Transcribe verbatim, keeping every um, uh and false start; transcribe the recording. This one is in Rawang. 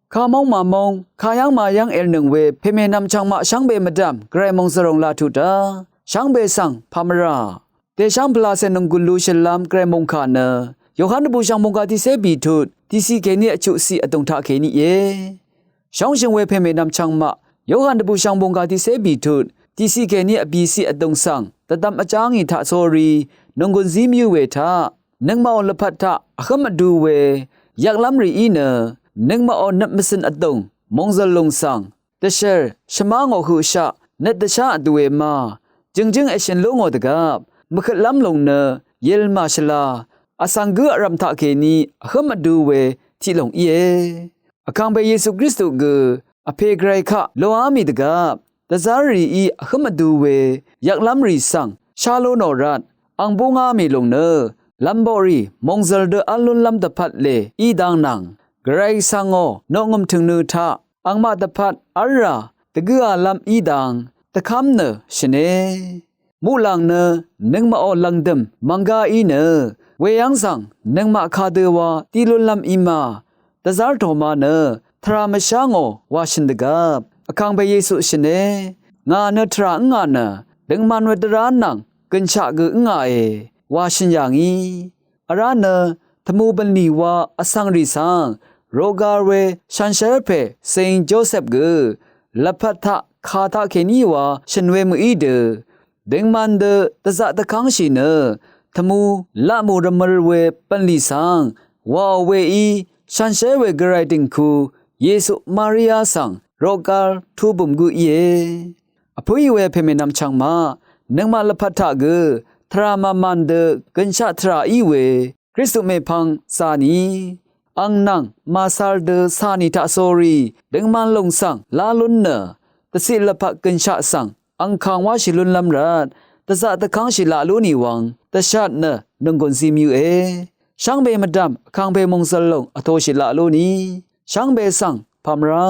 Kamóng mamóng, kayv́ng mayv́ng èvlnøng we pèmènvm chvngmaq shvngbe mvdv̀m gvray mòngzv̀r lòng laq tuq dá shvngbe svng pàmvrà dèshv́ng pvlacè nònggùn lu shø̀nlv́m gvray mòngkà nø Yohan dvbùshv̀ng mòngkà tiqcé bìtut tiqciq kèní vchuqciq vdùng taqkèní íe. Shóngshø̀ng we pèmènvm chvngmaq Yohan dvbùshv̀ng mòngkà tiqcé bìtut tiqciq kèní vbìciq vdùng svng dvdvm vjá ngì taqsórí nònggùn zí mvyǿ we taq nøngmaqò lvpat taq vhǿm vdu we yvklv́m rìí nø nøngmaqò nøt mvcø̀n vdùng mòngzv̀r lùng svng dvshv̀r shvmá ngò høqshaq nøt dvshá vdu we ma jø̀ngjǿng èshø̀n lú ngò dvgvp mvhøtlv́m lùng nø yil màshvla vsvng gǿ vrv̀m taqkèní vhǿm vdu we tiq lòng íe. Vkàngpè Yesu Kristu gø vpè gvray kaq loá mì dvgvp dvzv́r rìí vhǿm vdu we yvklv́m rì svng shá lú nò rvt ang búngá mì lùng nø lv̀mboqrì mòngzv̀r dø v́l lúnlv́m dvpvt lè í dang nvng gvray svngò noqngø̀m tø̀ngnø taq angmaq dvpvt v́lrà dvgǿalv́m í dang dvkv́m nø shø̀ne. Muqlàng nø nøngmaqò lv̀ngdø̀m mv̀ngga í nø weyv́ng svng nøngmaq kadø wa dí lúnlv́m í ma dvzv́r tòma nø tvrà mvshá ngò wa shø̀n dvgvp vkàngpè Yesu shø̀ne. Ngà nø tvrà ǿngà nø døngman we dvrá nvng gø̀nshaq gø ǿngàe wa shø̀n yà ngí. Vrá nø tvmu bv̀nlì wa vsvng rì svng roqgar we shànshér pè Saint Joseph gø lvpat taq kà taqkèní wa shø̀n we mø̀í dø døngman dø dvzaq dvkv́ngshì nø tvmu laqmù rvmøl we bv̀nlì svng wàò weí shànshér we gvray dìngku Yesu Maria svng roqgar tubø̀m gø íe. Vpǿì we pèmènvm chvngmaq nøngmaq lvpat taq gø tvrà màmàn dø gø̀nshaq tvrà í we Kristu mèpvng zà ni ang nvng màsar dø cà nì taqsórí døngman lùng svng lá lún nø dvciq lvpat gø̀nshaq svng angkàng wáshì lúnlv́m rvt dvzaq dvkv́ngshì laq lú nì wvng dvshat nø nònggùn zí mvyǿe. Shvngbe mvdv̀m vkàngpè mòngzv̀r lòng vtōshì laq lú ni shvngbe svng pàmvrá